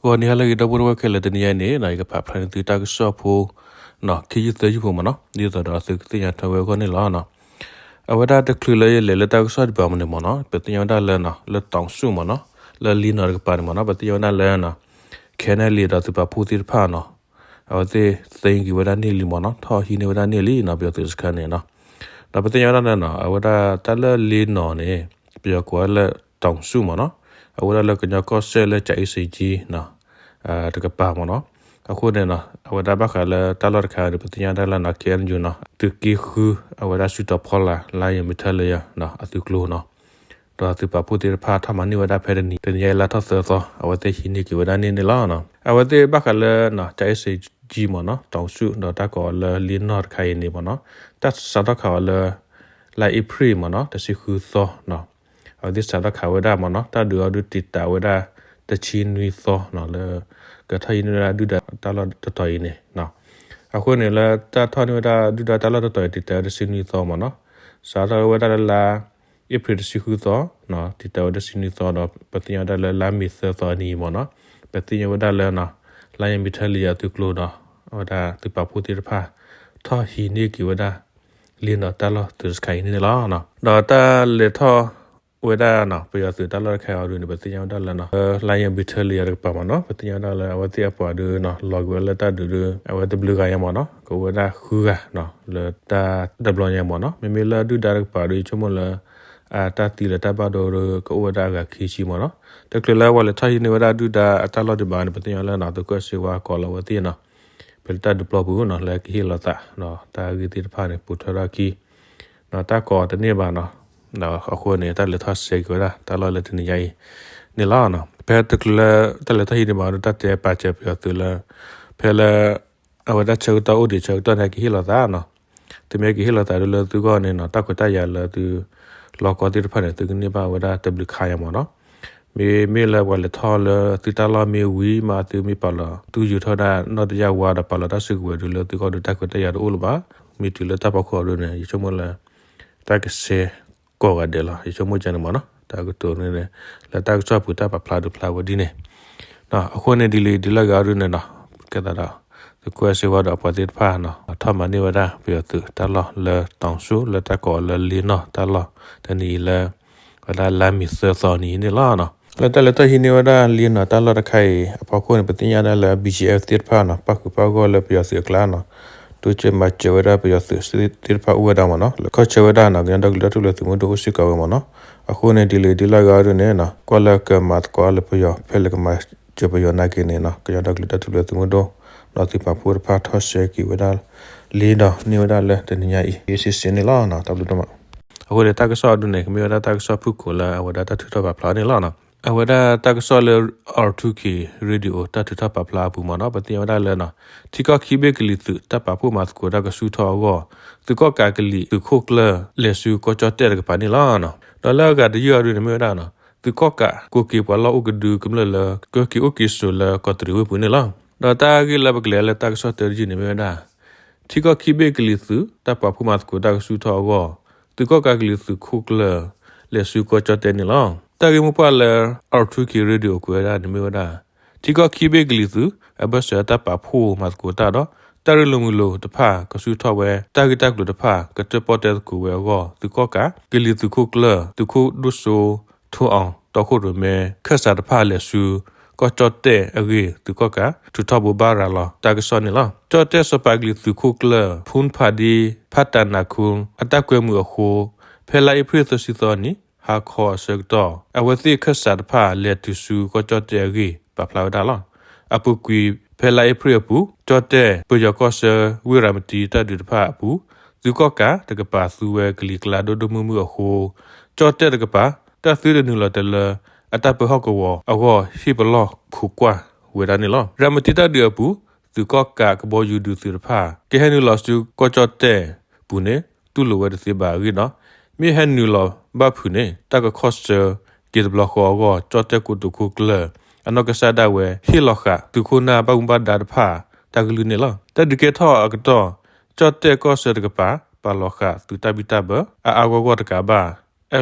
ဂီၤနံၤဟါလၢအဂ့ၤ ဒီပုၢ်ဝဲၢ်ခဲလၢာ်, တနံၤအံၤန့ၣ် ယကဖးဖျါန့ၢ်သုတၢ်ကစီၣ်ဖိ ခံယုၢ်သၢယုၢ်ဖိမ့ၢ်နီၤ, ဒ်သိးဒီးသုကသ့ၣ်ညါထွဲဝဲအဂီၢ်န့ၣ်လီၤ. အဝဲဒၣ်တချုးလၢယလဲၤလၢတၢ်ကစီၣ်ဒံးဘၣ်မ့ၢ်န့ၣ်မ့ၢ်နီၤ, ပသ့ၣ်ညါဝဲဒၣ်လၢ လၢတီၤဆူၣ်မ့ၢ်နီၤ, လၢလ့နီၢ်တကပၤန့ၣ်မ့ၢ်နီၤ, ပသ့ၣ်ညါဝဲဒၣ်လၢ ခဲနလံဒီးသုးပာ်ဖှိၣ်သ့ၣ်တဖၣ်နီၤ, အဝဲသ့ၣ်သ့က့ၤဝဲဒၣ်န့ၢ်လံမ့ၢ်နီၤ, ထီၣ်ဟံးန့ၢ်ဝဲဒၣ်န့ၢ်လံနီၤ, ပယီၤသုးစခါန့ၣ်နီၤ. ဒီးပသ့ၣ်ညါဝဲဒၣ်လၢနီၤ, အဝဲဒၣ်တၢ်လၢလ့နီၢ်န့ၣ် ပယီၤကိးဝဲလၢတီၤဆူၣ်မ့ၢ်နီၤ, အဝဲဒၣ်လၢကညီကီၢ်စဲၣ်လၢကၠၤအ့စ့ကၠံ တကပၤမ့ၢ်နီၤ. အဃိန့ၣ်နီၤ, အဝဲဒၣ်ဘၣ်ဃးလၢတၢ်လီၢ်တခါန့ၣ် ပသ့ၣ်ညါဝဲဒၣ်လၢနီၤ, ခဲအံၤနီၤ, သုးက့ဃု အဝဲဒၣ်စုတီၤဖီလာ် လါယမ့ၤထၢလယီၤ အသုးကျိၤနီၤ, ဒီးသုးပာ်ဖှိၣ်သ့ၣ်တဖၣ်ထီၣ်မၤန့ၢ်ဝဲဒၣ်ဖဲတနံၤ, တနံၤညါအံၤလါထီၣ်သၢသီ အဝဲသ့ၣ်ဟံးန့ၢ်က့ၤဝဲဒၣ်န့ၣ်န့ၣ်လီၤ. အဝဲသ့ၣ်ဘၣ်ဃးလၢ ကၠၤအ့စ့ကၠံမ့ၢ်နီၤ, တီၤဆူၣ် ဒီးတၢ်ကိးလၢလ့နီၢ်တခါအံၤန့ၣ်မ့ၢ်နီၤ, တၢ်စးထီၣ်ခးအီၤလၢ လါအ့ဖြ့ၣ်မ့ၢ်နီၤ, တဆံဃုသီနီၤ, အဝဲသ့ၣ်စးထီၣ်ခးဝဲဒၣ်မ့ၢ်နီၤ, တၢ်ဒုးအီၤဒုးတံာ်တာ်ဝဲဒၣ် တဆံနွံသီနီၤ, လၢ ကထီၣ်ဟံးန့ၢ်ဝဲဒၣ်ဒုၣ်ဒါတၢ်လီၢ်တတီၤအံၤန့ၣ်. အဃိန့ၣ်လၢတၢ်ထီၣ်န့ၢ်ဝဲဒၣ်ဒုၣ်ဒါတၢ်လီၢ်တတီၤအံၤ တံာ်တာ်ဝဲတဆံနွံသီမ့ၢ်နီၤ, စးထီၣ်ဝဲဒၣ်လၢလါ အ့ဖြ့ၣ်တဆံဃုသီ, တံာ်တာ်ဝဲတဆံနွံသီဒီး ပသ့ၣ်ညါဝဲဒၣ်လၢလါမ့ၤသၢသီအနံၤအံၤမ့ၢ်နီၤ, ပသ့ၣ်ညါဝဲဒၣ်လၢ လါယမ့ၤထၢလယီၤအသုးကျိၤဒီး အဝဲဒၣ်သုးပာ်ဖှိၣ်သ့ၣ်တဖၣ် ထီၣ်ဟံးန့ၢ်က့ၤဝဲဒၣ် လ့နီၢ်တၢ်လီၢ်သုးစခါအံၤန့ၣ်လီၤ. ဒီးတၢ်လဲၤထီၣ်ဝဲဒၣ်နီၤ, ပယီၤသုးတၢ်လီၢ်တခါအံၤအဒုန့ၣ် ပသ့ၣ်ညါဝဲဒၣ်လၢ လါယမ့ၤထၢလယီၤတကပၤမ့ၢ်နီၤ, ပသ့ၣ်ညါဝဲဒၣ်လၢအဝဲသ့ၣ်အပှၤဒုနီၤ, လီၤက့ၤဝဲလၢတၢ်ဒုးဒု အဝဲတဘျုးဂၤညါမ့ၢ်နီၤ, ကအိၣ်ဝဲဒၣ်ဃုဂၤနီၤ, လၢတၢ်တဘျီညါမ့ၢ်နီၤ, မ့မ့ၢ်လၢဒုၣ်ဒါတကပၤဒု ယဆိကမိၣ်လၢ တၢ်သံလၢတၢ်ဘၣ်ဒိဒု ကအိၣ်ဝဲဒၣ်အဂၤခံဆံမ့ၢ်နီၤ. တချုးလၢပှၤလဲၤထီၣ်ဟံးန့ၢ်ဝဲဒၣ်ဒုၣ်ဒါအတၢ်လီၢ်ဒံးဘၣ်န့ၣ် ပသ့ၣ်ညါလၢနီၤ, သုးခိၣ်စ့ဝါကိးလီၤဝဲသ့ၣ်နီၤ, ဖဲလၢတၢ်ဒုးပျီပူၤနီၤ, လၢကဟ့ၣ်လီၤသးဒီးတၢ်ဂ့ၢ်သ့ၣ်တဖၣ်န့ၣ် ပိာ်ထွဲထီၣ်အခံ တၢ်ကိးတန့ၢ်ဘၣ်နီၤ, အဃိန့ၣ် တၢ်လဲၤထီၣ်စဲက့ၤဝဲဒၣ်တၢ်လီၢ်လၢတနံၤညါအံၤန့ၣ်လီၤ. ဖဲတချုးလၢတၢ်လဲၤထီၣ်ဟံးန့ၢ်ဘၣ်ဒီး တၢ်တဲပာ်စၢၤပယီၤသုးလၢ ဖဲလၢ အဝဲဒၣ်ဆၢကတီၢ်အိၣ်ဒံးဆၢကတီၢ်န့ၣ် ကဟ့ၣ်လီၤသးနီၤ, သုမ့ၢ်ကဟ့ၣ်လီၤသးဒုလၢသုဂီၢ်န့ၣ်နီၤ, တၢ်ခွဲးတၢ်ယာ်လၢသု လီၢ်ကီၢ်သ့ၣ်တဖၣ်န့ၣ် သုကန့ၢ်ဘၣ်ဝဲဒၣ်တဘျုးခါညါမ့ၢ်နီၤ. မ့မ့ၢ်လၢပှၤလဲၤထီၣ်လၢသုတၢ်လီၢ်မ့ၢ်ဝံၤမး သုမ့ၢ်ပာ်လီၤ သုယူၤထီၣ်ဒၣ်နီၣ်တယၢ်ဝါဒီး ပာ်လီၤတၢ်စုကဝဲၤဒုလၢသုဂီၢ်ဒီး တၢ်ခွဲးတၢ်ယာ်တအိၣ်လၢၤဘၣ်. မ့ၢ်တုၤလၢတၢ်ဖီခိၣ်အဒုန့ၣ် ယဆိကမိၣ်လၢ တၢ်ကဆဲးကိးဂၤဒဲးလီၤ, ယဆိကမိၣ်ကန့ၣ်မ့ၢ်နီၤ. တၢ်ကတိၤန့ၣ် လၢတၢ်ကစီၣ်ပူၤတၢ်ပာ်ဖျါဒုးဖျါဝဲဒ်န့ၣ် အဃိန့ၣ်ဒ်လံဒ်လၢအဂၤအဒုန့ၣ်နီၤ, ကဲသးဒီး သုးခိၣ်စ့ဝါဒီးအပှၤသ့ၣ်တဖၣ်နီၤ, ထီၣ်မၤန့ၢ်ဝဲဒၣ်ပယီၤသုးတၢ်လီၢ်လၢတီၤဆူၣ် လၢတၢ်ကိးလၢလ့နီၢ်တၢ်လီၢ် တနံၤအံၤလၢ ဝဲဒၣ်လါမ့ၤသၢသီနံၤအံၤန့ၣ်လီၤ. လၢတၢ်လဲၤထီၣ်ဟံးန့ၢ်ဝဲဒၣ်လ့နီၢ်တၢ်လီၢ်တခါအံၤအဖီခိၣ်န့ၣ် ပသ့ၣ်ညါဒၣ်လၢ ဘံၣ်ကၠံၣ်အဲၣ် သ့ၣ်တဖၣ်နီၤ, ပၣ်ဃုာ်ပၣ်ဂီၢ်လၢပယီၤသုးအကျါနီၤ, တိစၢၤမၤစၢၤဝဲဒၣ်ပယီၤသုးသ့ၣ်တဖၣ်အိၣ်ဝဲဒၣ်မ့ၢ်နီၤ, လၢခီၣ်ဆၢဝဲဒၣ်နီၤ, ကညီဒီကလုာ်တၢ်ထူၣ်ဖျဲးသုးမုၢ်ဒိၣ်အိၣ်စ့ၢ်ကီးဝဲမ့ၢ်နီၤ. အဃိန့ၣ်ဒ်လံဒ်လၢအဂၤအဒုန့ၣ်နီၤ, ကွၢ်လၢကမၤသကိးလၢပယီၤဖဲလဲၣ်ကမၤစၢၤပယီၤနာ်က့န့ၣ်နီၤ, ကညီဒီကလုာ်တၢ်ထူၣ်ဖျဲးသုးမုၢ်ဒိၣ် ဒီးသုးပာ်ဖှိၣ်တဖၣ်ထီၣ်စဲက့ၤဝဲဒၣ် လ့ဒီးန့ၢ်ဝဲဒၣ်လၢတနံၤညါအံၤ ဂ့ၤစ့စ့န့ၣ်လီၤ. တၢ်ဘျုးဒိၣ်မး. အဃိန့ၣ် တၢ်ကစီၣ်အဒုန့ၣ် ကမ့ၢ်ဝဲဒၣ်တၢ်ကစီၣ်ဖုၣ်ကိာ်လၢအဝဲဒၣ်တၢ်ထုးထီၣ်ပာ်ဖျါန့ၣ်လီၤ. အဝဲဒၣ်တၢ်ကစီၣ်လၢ R two K Radio တၢ်ထုးထီၣ်ပာ်ဖျါအပူၤမ့ၢ်နီၤ, ပသ့ၣ်ညါဝဲဒၣ်လၢ ထံကီၢ်ခံဘ့ၣ်ကလံၤသုး တၢ်ပာ်ဖှိၣ်မၤသကိးတၢ်ကဆူၣ်ထီၣ်အဂီၢ် သုးကီၣ်ကးကလံၤသုးခိၣ်ကျၢၢ် လဲၤဆူကီၢ်ကၠီၣ်တဲၣ်တကပၤန့ၣ်လီၤ. ဒီးလၢအဂၤတယုၢ်အဒုန့ၣ်မ့ၢ်ဝဲဒၣ် သုးကီၣ်ကးကိးက့ၤပှၤလီၢ်အိၣ်ကဒုကမျၢၢ်လၢ ကၢက့ၤအိၣ်က့ၤစိၤလၢကီးတရံးဝ့ၢ်ပူၤန့ၣ်လီၤ. ဒီးတၢ်ဂ့ၢ်လၢပကလဲၤလၢတၢ်ကစီၣ်တယုၢ်န့ၣ်မ့ၢ်ဝဲဒၣ် ထံကီၢ်ခံဘ့ၣ်ကလံၤသုး တၢ်ပာ်ဖှိၣ်မၤသကိးတၢ်ကဆူၣ်ထီၣ်အဂီၢ် သုးကီၣ်ကးကလံၤသုးခိၣ်ကျၢၢ် လဲၤဆူကီၢ်ကၠီၣ်တဲၣ်န့ၣ်လီၤ. တၢ်ဂ့ၢ်မိၢ်ပှၢ်လၢ R two K Radio ကွဲးဝဲဒၣ်န့ၣ်မ့ၢ်ဝဲဒၣ် ထံကီၢ်ခံဘ့ၣ်ကလံၤသုး အဘၢၣ်စၢၤတၢ်ပာ်ဖှိၣ်မၤသကိးတၢ်ဒီး တၢ်ရ့လိာ်မုာ်လိာ်တဖၣ်ကဆူၣ်ထီၣ်ဝဲ တၢ်ဂ့ၢ်တၢ်ကျိၤတဖၣ် ကတၢၣ်ပီၣ်တဲသကိးဝဲအဂီၢ် သုးကီၣ်ကး ကလံၤသုးခိၣ်ကျၢၢ် သုးခိၣ်ဒိၣ်စိ ထိအီၤ တီခိၣ်ရိၣ်မဲ ခၢၣ်စးတဖၣ်လဲၤဆူ ကီၢ်ကၠီၣ်တဲၣ်အဂ့ၢ် သုးကီၣ်ကး ထုးထီၣ်ဘိးဘၣ်ရၤလီၤတၢ်ကစီၣ်န့ၣ်လီၤ. ကၠီၣ်တဲၣ်စီၤပၤကလံၤသုးခိၣ်ကျၢၢ် ဖူၣ်ဖးဒံ ဖးတၢ်နးခူ အတၢ်ကွဲမုာ်အဃိ ဖဲလါအ့ဖြ့ၣ်သၢဆံသီနံၤ ဟါခီအဆၢကတီၢ် အဝဲသ့ၣ်ခၢၣ်စးတဖၣ်လဲၤတုၤဆူကီၢ်ကၠီၣ်တဲၣ်အဂ့ၢ် ပာ်ဖျါဝဲဒၣ်လီၤ. အပူၤကွံာ် ဖဲလါအ့ဖြ့ၣ်အပူၤ ကၠီၣ်တဲၣ်ပယီၤကီၢ်ဆၢ ဝ့ၢ်ရၤမတံတၢ်ဒုးတဖၣ်အပူၤ သုးကီၣ်ကးတကပၤသူဝဲကလံၤကျါဒိၣ်ဒိၣ်မုၢ်မုၢ်အဃိ ကၠီၣ်တဲၣ်တကပၤ တၢ်သုတနုာ်လီၤတဲာ်လၢ အတၢ်ပၢဟီၣ်ကဝီၤအဂီၢ် ဟ့ၣ်ပလီၢ်ခိးကွၢ်ဝဲဒၣ်န့ၣ်လီၤ. ရၤမတံတၢ်ဒုးအပူၤ သုးကီၣ်ကးကဘီယူၤဒုးသုးတဖၣ် ကဟဲနုာ်လီၤဆူကီၢ်ကၠီၣ်တဲၣ်ပူၤန့ၣ် တူၢ်လိာ်ဝဲတသ့ဘၣ်အဂ့ၢ်ဒီး မ့ၢ်ဟဲနုာ်လီၤဘၣ်ဖုးန့ၣ် တၢ်ကခီၣ်ဆၢက့ၤတဘျီဃီအဂီၢ် ကၠီၣ်တဲၣ်ကိတိာ်ခိၣ်ကျၢၢ် အနီၢ်ကစၢ်ဒၣ်ဝဲ ဟ့ၣ်လီၤဃာ်သုးခိၣ်နၢ်ဘၣ်မူဘၣ်ဒါတဖၣ် တၢ်ကလုၢ်န့ၣ်လီၤ. တၢ်ဒုးကဲထီၣ်အကတီၢ် ကၠီၣ်တဲၣ်ကီၢ်ဆၢတကပၤ ပာ်လီၤဃာ်သုးတၢ်ဘံၣ်တၢ်ဘၢ အအါဂီၢ်ဂီၢ်တကးဘၣ်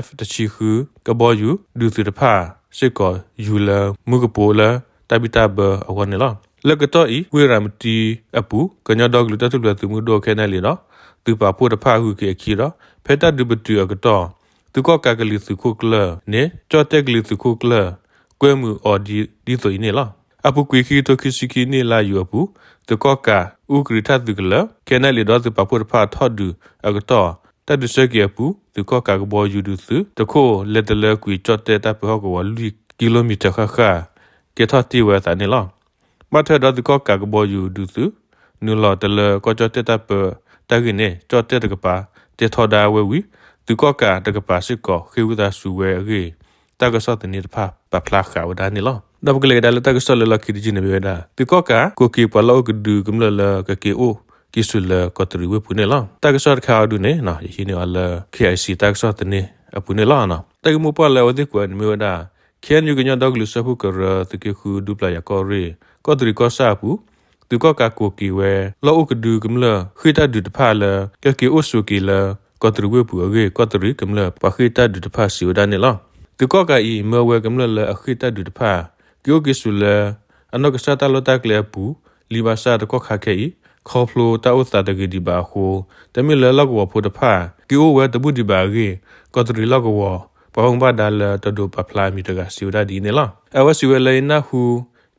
F တဆံဃု ကဘီယူၤဒုးသုးတဖၣ်စ့ၢ်ကီး ယူၤလၢမူကပိာ်လၢ တၢ်ဘံၣ်တၢ်ဘၢအဂီၢ်န့ၣ်လီၤ. လၢကတီၢ်အံၤ ဝ့ၢ်ရၤမတံအပူၤ ကညီဒီကလုာ်တၢ်ထူၣ်ဖျဲးသုးမုၢ်ဒိၣ် ခဲနၣ်လံဒီး သုးပာ်ဖှိၣ်တဖၣ်ဂုၤက့ၤအခံဒီး ဖဲတၢ်ဒုးပတုာ်အကတီၢ် သုးကီၣ်ကးကလံၤသုးခိၣ်ကျၢၢ်န့ၣ် ကၠီၣ်တဲၣ်ကလံၤသုးခိၣ်ကျၢၢ် ကွဲမုာ်အီၤဒ်သိးအံၤန့ၣ်လီၤ. အပူၤကွံာ်ခံကထိခံဆံခံနံၣ်လါယူၤအပူၤ သုးကီၣ်ကးအူကရံးထၣ်သုးကလၢၤ ခဲနၣ်လံဒီးသုးပာ်ဖှိၣ်တဖၣ်ထီၣ်ဒုးအကတီၢ် တၢ်ဒုးဆၢက့ၤအပူၤ သုးကီၣ်ကးကဘီယူၤဒုးသုးတခိၣ် လဲၤတလၢကွံာ်ကၠီၣ်တဲၣ်တၢ်ပၢဟီၣ်ကဝီၤလွံၢ်ကံလိမံၤထၢၣ်ဃၣ်ဃၣ် ကဲထီၣ်တ့ၢ်ဝဲအသးန့ၣ်လီၤ. ဘၣ်ထွဲဒီးသုးကီၣ်ကးကဘီယူၤဒုးသုး နုာ်လီၤတလၢကီၢ်ကၠီၣ်တဲၣ်တၢ်ပၢတၢ်ဂ့ၢ်န့ၣ် ကၠီၣ်တဲၣ်တကပၤ တဲထီဒါဝဲဝံၤ သုးကီၣ်ကးတကပၤစ့ၢ်ကီး ဃ့ဝံသးစူၤဝဲအဂ့ၢ် တၢ်ကစီၣ်သန့တဖၣ်ပာ်ဖျါဃာ်ဝဲဒၣ်န့ၣ်လီၤ. ဒီးပကလဲၤကဒါလၢတၢ်ကစီၣ်လၢလီၢ်ခံတယုၢ်န့ၣ်မ့ၢ်ဝဲဒၣ် သုးကီၣ်ကး ကိးက့ၤပှၤလီၢ်အိၣ်ကဒုကမျၢၢ်လၢကက့ၤအိၣ်က့ၤဆိးလၢကီးတရံးဝ့ၢ်ပူၤန့ၣ်လီၤ. တၢ်ကစီၣ်တခါအံၤဒုးန့ၣ် ယဟံးန့ၢ်အီၤလၢ KIC တၢ်ကစီၣ်သန့အပူၤန့ၣ်လီၤ. တၢ်ဂ့ၢ်မိၢ်ပှၢ်လၢအဝဲသ့ၣ်ကွဲးန့ၣ်မ့ၢ်ဝဲဒၣ် KNU ကညီဒီကလုာ်စၢဖှိၣ်ကရၢ သုးက့ဃု ဒူပျၢ်ယၤကီၢ်ရ့ၣ် ကီးတရံးကီၢ်ဆၣ်အပူၤ သုးကီၣ်ကးကိးက့ၤဝဲ လီၢ်အိၣ်ကဒုကမျၢၢ် ဃ့ၢ်တၢ်ဒုးတဖၣ်လၢ ကက့ၤအိၣ်ဆိးက့ၤလၢ ကီးတရံးဝ့ၢ်ပူၤအဂ့ၢ် ကီးတရံးကမျၢၢ်ပှၤဃ့ၢ်တၢ်ဒုးတဖၣ်စံးဝဲဒၣ်န့ၣ်လီၤ. သုးကီၣ်ကးအံၤ မၢဝဲကမျၢၢ်လၢအဃ့ၢ်တၢ်ဒုးတဖၣ် က့ၤအိၣ်က့ၤဆိးလၢ အနီၢ်ကစၢ်တၢ်လီၢ်တၢ်ကျဲအပူၤ လံဘၣ်ဆၣ်တကီၢ်ခါခဲအံၤ ခီဖျိတၢ်အိၣ်သးတဂ့ၤဒံးဘၣ်အဃိ တမ့ၢ်လၢလီၢ်ကဝီၤဖိတဖၣ် က့ၤအိၣ်ဝဲတဘူၣ်ဒံးဘၣ်အဂ့ၢ် ကီးတရံးလီၢ်ကဝီၤ ပှၤဘၣ်မူဘၣ်ဒါလၢတဒိးပာ်ဖျါအမံၤတဂၤစံးဝဲဒၣ်ဒ်အံၤန့ၣ်လီၤ. အဝဲစံးဝဲလၢယနၢ်ဟူ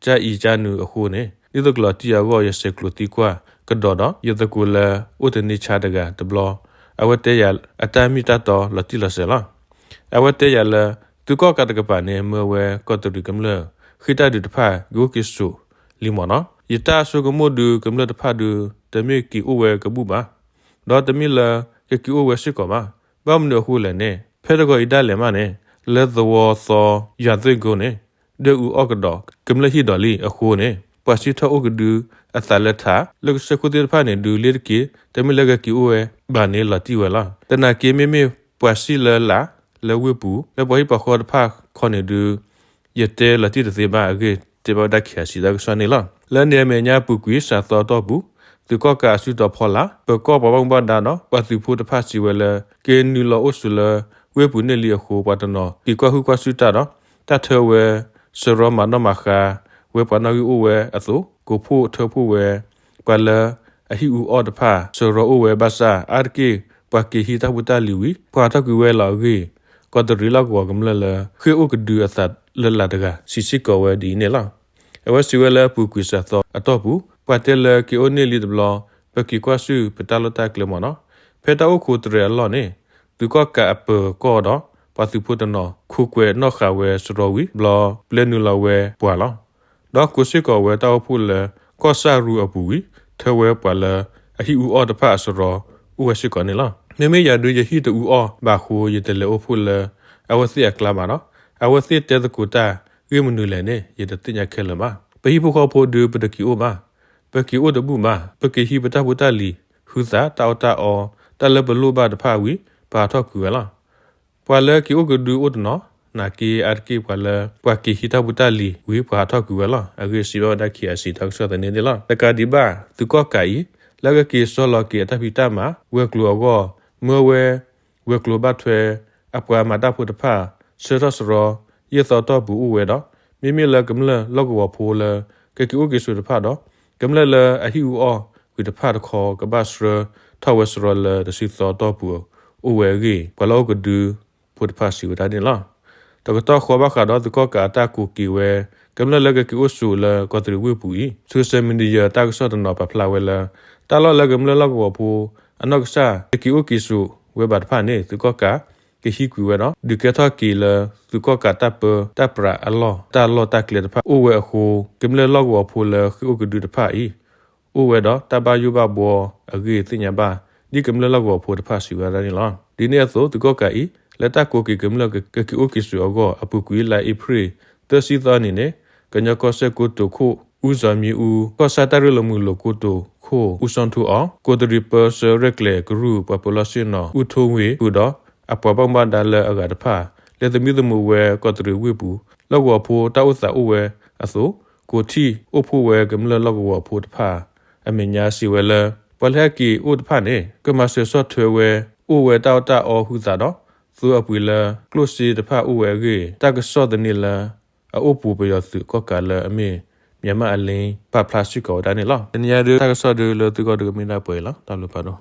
ကၢ်အံၤကၢ်နုာ်အဃိန့ၣ် ဒ်သိးကလီၤတံၢ်အဂီၢ် ယဆဲးကျိးသံကွၢ်ကဒီးဒီး ယသကိးလၢအိၣ်တန့ၢ်ဆါတဂၤတဘျီ အဝဲတဲယၤအတၢ်မ့ၢ်တၢ်တီလီၤတံၢ်လီၤဆဲးလီၤ. အဝဲတဲယၤလၢ သုးကီၣ်ကးတကပၤန့ၣ် မၢဝဲကီးတရံးကမျၢၢ် ဃ့ၢ်တၢ်ဒုးတဖၣ် က့ၤအိၣ်က့ၤဆိးလံမ့ၢ်နီၤ. ယတၢ်ဆိကမိၣ်ဒုး ကမျၢၢ်တဖၣ်ဒုး တမ့ၢ်က့ၤအိၣ်ဝဲကဘူၣ်ဘၣ် ဒီးတမ့ၢ်လၢကက့ၤအိၣ်ဝဲစ့ၢ်ကီးဘၣ်. ဘၣ်မနုၤအဃိလဲၣ်န့ၣ် ဖဲတဂီၤအံၤဒၣ်လဲာ်မးန့ၣ် လၢသဝီသီယွၤသွ့ၣ်ကိန့ၣ် ဒွဲၣ်အူအီၣ်ကဒီး ကမျၢၢ်ဟံၣ်ဒီးလံအဃိန့ၣ် ပှၤစံၣ်ထီၣ်အိၣ်ကဒုအသးလၢထး လၢကစၢၢ်ခိၣ်သ့ၣ်တဖၣ်န့ၣ်ဒုး လ့တက့ၢ် တမ့ၢ်လၢကက့ၤအိၣ်ဝဲဘၣ်န့ၣ်လီၤတံၢ်ဝဲလီၤ. သနာ်က့ မ့မ့ၢ်ပှၤစံၣ်လၢလာ်လၢဝ့ၢ်ပူၤ လၢပှၤဟံၣ်ပှၤဃီတဖၣ်ခီန့ၣ်ဒုး ယတဲလီၤတံၢ်တသ့ဘၣ်အဂ့ၢ် တဲဘၣ်ဝဲဒၣ် KIC တၢ်ကစီၣ်န့ၣ်လီၤ. လၢန့ၣ်အမဲာ်ညါ အပူၤကွံာ်စှၤသီအတီၢ်ပူၤ သုးကီၣ်ကးအစုတီၤဖီလာ် ပၢၤကီၢ်ပှၤဘၣ်မူဘၣ်ဒါဒီး ပှၤသုးဖိတဖၣ်စံးဝဲလၢ က့ၤနုာ်လီၤအိၣ်ဆိးလၢဝ့ၢ်ပူၤန့ၣ်လံအဃိ ပှၤတနီၤက့ၤကွၢ်ဟုၣ်ကွၢ်စုတၢ်ဒီး တၢ်ထၢဝဲ စရီမၤနီၣ်မၤဃါဝဲပှၤနီၣ်ဂံၢ်အိၣ်ဝဲအသိး ကိးဖှိၣ်ထၢဖှိၣ်ဝဲ ပှၤလၢအဟံၣ်အူအီၣ်တဖၣ် စရီအိၣ်ဝဲဘၣ်ဆၣ် အါတက့ၢ် ပှၤက့ၤဟံးတၢ်ဖိတၢ်လံၤဝံၤ ပှၤထီၣ်ကွံာ်ဝဲလီၤအဂ့ၢ် ကီးတရံးလီၢ်ကဝီၤကမျၢၢ်လၢ ဃ့ၢ်အိၣ်ကဒုအသးလၢလာ်တဂၤ စံးစ့ၢ်ကီးဝဲဒ်အံၤန့ၣ်လီၤ. အဝဲစံးဝဲလၢအပူၤကွံာ်စှၤသီအတီၢ်ပူၤ ပှၤတဲလၢက့ၤအိၣ်န့ၢ်လံတဘျီ ပက့ၤကွၢ်ဆူၣ်ပတၢ်လီၢ်တၢ်ကျဲမ့ၢ်နီၤ. ဖဲတၢ်အိၣ်ခိးတြဲၤအလီၢ်န့ၣ် သုးကီၣ်ကးအပၢၤကီၢ်ဒီး ပှၤသုးဖိတနီၤ ခိးကွဲးနီၣ်ဃာ်ဝဲစရီဝံၤ ဘျီပျဲနုာ်လီၤဝဲပှၤလီၤ. ဒီးကိးစ့ၢ်ကီးဝဲတၢ်အိၣ်ဖှိၣ်လၢ ကီၢ်ဆၣ်ရူအပူၤဝံၤ ထၢဝဲပှၤလၢအဟံၣ်အူအီၣ်တဖၣ်အစရီ အိၣ်ဝဲစ့ၢ်ကီးန့ၣ်လီၤ. မ့မ့ၢ်ယၤဒုး ယဟံၣ်တအူအီၣ်ဘၣ်အဃိ ယတလဲၤအိၣ်ဖှိၣ်လၢအဝဲသ့ၣ်အကျါဘၣ်နီၤ. အဝဲသ့ၣ်တဲသကိးတၢ်ဂ့ၢ်မနုၤလဲၣ်န့ၣ် ယတသ့ၣ်ညါခဲလၢာ်ဘၣ်. ပဟံၣ်ဖိဃီဖိဒုး ပတက့ၤအိၣ်ဘၣ်, ပက့ၤအိၣ်တဘူၣ်ဘၣ်, ပက့ၤဟံးပတၢ်ဖိတၢ်လံၤ ဟုသး တၢ်အီၣ်တၢ်အီ တၢ်လၢပလိၣ်ဘၣ်တဖၣ်ဝံၤ ပဟးထီၣ်ကွံာ်ဝဲလီၤ. ပှၤလၢက့ၤအိၣ်ကဒုအိၣ်တနီၤ နာ်က့အါတက့ၢ်ပှၤလၢ ပှၤက့ၤဟံးတၢ်ဖိတၢ်လံၤဝံၤ ပှၤဟးထီၣ်ကွံာ်ဝဲလီၤ အဂ့ၢ်စံးဘၣ်ဝဲဒၣ် KIC တၢ်ကစီၣ်သန့သ့ၣ်လီၤ. တကးဒံးဘၣ် သုးကီၣ်ကးအံၤ လၢကက့ၤဆီလီၤက့ၤအတၢ်ဖံးတၢ်မၤ ဝဲၤကျိၤအဂီၢ် မၢဝဲ ဝဲၤကျိၤဘၣ်ထွဲ အပှၤမၤတၢ်ဖိတဖၣ် ဆှၢထီၣ်စရီ ယဲၢ်သီတီၢ်ပူၤအိၣ်ဝဲဒီး မ့မ့ၢ်လၢကမျၢၢ်လီၢ်ကဝီၤဖိလၢ ကက့ၤအိၣ်က့ၤဆိးတဖၣ်ဒီး ကမျၢၢ်လၢအဟံၣ်အူအီၣ်ကွံာ်တဖၣ်တခီ ကဘၣ်ဆှၢထီၣ်ဝဲစရီလၢတဆံသီတီၢ်ပူၤအိၣ်ဝဲအဂ့ၢ် ပှၤလီၢ်အိၣ်ကဒုဖိတဖၣ်စံးဝဲဒၣ်န့ၣ်လီၤ. တကတီၢ်ဃီဘၣ်ဃးဒီးသုးကီၣ်ကးအတၢ်ကိးက့ၤဝဲ ကမျၢၢ်လၢကက့ၤအိၣ်ဆိးလၢကီးတရံးဝ့ၢ်ပူၤအံၤ social media တၢ်ကစီၣ်တနီၤပာ်ဖျါဝဲလၢ တၢ်လီၢ်လၢကမျၢၢ်လီၢ်ကဝီၤဖိ အနီၢ်ကစၢ် ကက့ၤအိၣ်က့ၤဆိးဝဲဘၣ်တဖၣ်န့ၣ် သုးကီၣ်ကး ကဟံးကွံာ်ဝဲဒီး ဒုးကဲထီၣ်က့ၤလၢ သုးကီၣ်ကးတၢ်ပၢတၢ်ပြးအလီၢ် တၢ်လီၢ်တၢ်ကျဲတဖၣ်အိၣ်ဝဲအဃိ ကမျၢၢ်လီၢ်ကဝီၤဖိလၢဃ့ၢ်အိၣ်ကဒုတဖၣ်အံၤ အိၣ်ဝဲဒီးတၢ်ဘၣ်ယိၣ်ဘၣ်ဘှီအဂ့ၢ်သ့ၣ်ညါဘၣ် ဒ်ကမျၢၢ်လီၢ်ကဝီၤဖိတဖၣ်စံးဝဲဒၣ်န့ၣ်လီၤ. ဒ်န့ၣ်အသိး သုးကီၣ်ကးအံၤ လၢတၢ်ကိးက့ၤကမျၢၢ်ကက့ၤအိၣ်က့ၤဆိးအဂီၢ် အပူၤကွံာ်လါအ့ဖြ့ၣ် သၢဆံသီအနံၤန့ၣ် ကညီကီၢ်စဲၣ်ကိတိာ်ခိၣ် အူစီၤမံအူ, ကီၢ်ဆၣ်တၢ်ရ့လိာ်မုာ်လိာ်ကိတိာ်ခိၣ် အူစီၣ်ထူအီ, ကိးတရံးပၢဆှၢရဲၣ်ကျဲၤကရူၢ် ပှၤပၢၤလီၢ်ဆ့ၣ်နီၤ အူထိဝ့ၢ်ဃုာ်ဒီး အပှၤဘၣ်မူဘၣ်ဒါလၢအဂၤတဖၣ် လဲၤသမံသမိးဝဲကီးတရံးဝ့ၢ်ပူၤ လီၢ်ကဝီၤဖိတၢ်အိၣ်သးအိၣ်ဝဲအသိး ကိးထီၣ်အိၣ်ဖှိၣ်ဝဲကမျၢၢ်လီၢ်ကဝီၤဖိတဖၣ် အမဲာ်ညါစံးဝဲလၢ ပှၤလၢဟဲက့ၤအိၣ်တဖၣ်န့ၣ် ကမၤစၢၤဆီၣ်ထွဲဝဲ အိၣ်ဝဲတၢ်အီၣ်တၢ်အီဟုသးဒီး သိအပှ့ၤလၢကျိၣ်စ့တဖၣ်အိၣ်ဝဲအဂ့ၢ် တၢ်ကစီၣ်သန့လၢ အအိၣ်ပူၤပယီၤသုးကီၣ်ကးလၢအမ့ၢ် မြန်မာ့အလင်း ပာ်ဖျါစ့ၢ်ကီးဝဲဒၣ်န့ၣ်လီၤ. တနံၤအံၤဒုး တၢ်ကစီၣ်ဒုးလၢသုဂီၢ်ဒုးကမ့ၢ်ဒၣ်ပှဲၤအံၤလီၤ. တၢ်ဘျုးဖးဒိၣ်.